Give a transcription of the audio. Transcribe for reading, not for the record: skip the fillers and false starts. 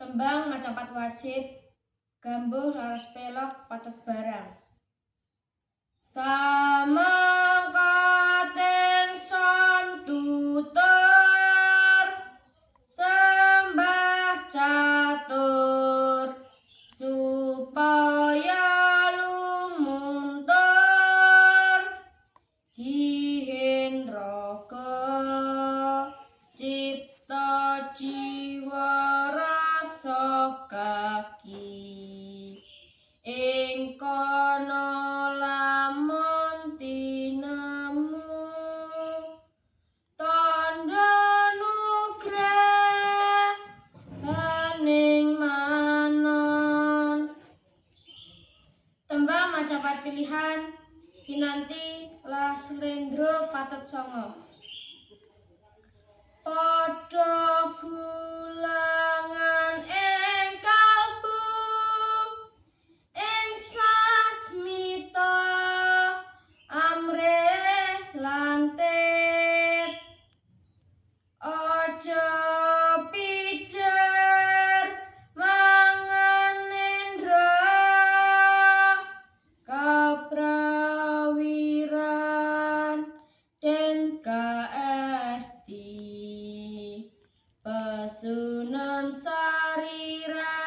Tembang macapat wajib, gambuh laras pelog pathet barang. Samangkating son tutur sembah catur supaya lumuntur gihin raga cipta jiwa rasa kaki ing kono lamun tinemu tandha nugrahaning manon. Tembang macapat pilihan, kinanti laras slendro pathet sanga. Padha gulangan ing kalbu ing sasmita amrih lantip, aja pijer mangan nendra kaprawiran den kaesti pesunan sarirat.